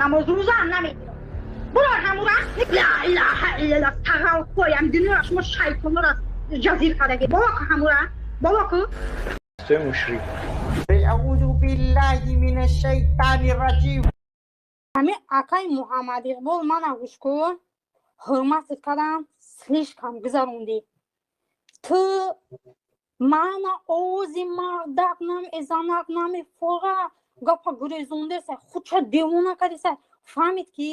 Намоз, рӯза намегирам. Буро ҳамура. Ла илаҳа иллаллоҳ. Тағалқоям дунёра шумо шайтонора ҷазир кардаги. Бобо ку ҳамура, бобо ку. Мушрик. أعوذ بالله من الشيطان الرجيم. Ҳами акай Муҳаммад Иқбол, мана гӯш кун, ҳурматат кардам, слишком гузарондӣ ту. Мана овози мардак намезанак, намефора, гапа гурезондеса, худша девона кардеса. Фаҳмид, ки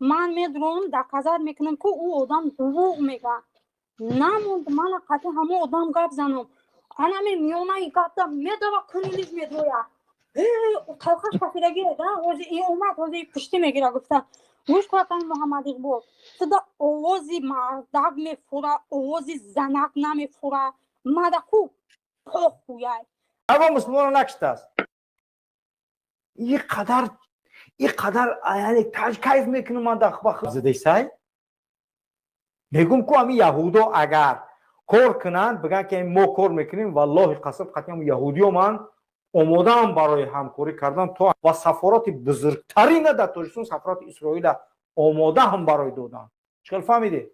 ман медурам, доказать мекунам, ки ӯ одам дурӯғ мега. Намонд мана қатъи ҳамон одам гап занам. Анами миёнаи гапда медава, кунилиз медроя, талхаш кафидаги да. Ҳози и омад, ҳози пуштӣ мегира. Гуфта, гӯш кун, акай Муҳаммад Иқбол, туда овози мардак мефура, овози занак намефура. Мадаку похуяй. Ҳаво мусулмонро накиштааст. И қадар, и қадар, яъне кайф мекунам ман. Задесай мегум ку, ами яҳудо агар кор кунанд, бигӯянд, ки мо кор мекунем, валлоҳи қасам, қатъи яҳудиё ман омодаам барои ҳамкорӣ кардан то ва сафорати бузургтарина дар Тоҷикистон, сафорати Исроила омодаам барои додан. Чӣ хел фаҳмидед?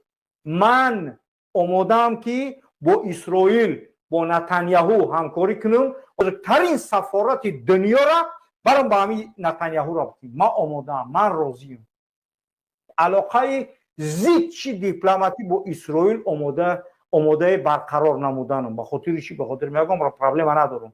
Ман омодаам, ки бо Исроил, бо Натаняҳу ҳамкорӣ кунам. Бузургтарин сафорати дунёра барам ба ҳамин Натаняҳуро ман омодаам, ман розиам. Алоқаи зидчи дипломатӣ бо Исроил омода, омодаи барқарор намуданам. Ба хотири чӣ? Ба хотири мегӯям, проблема надорам.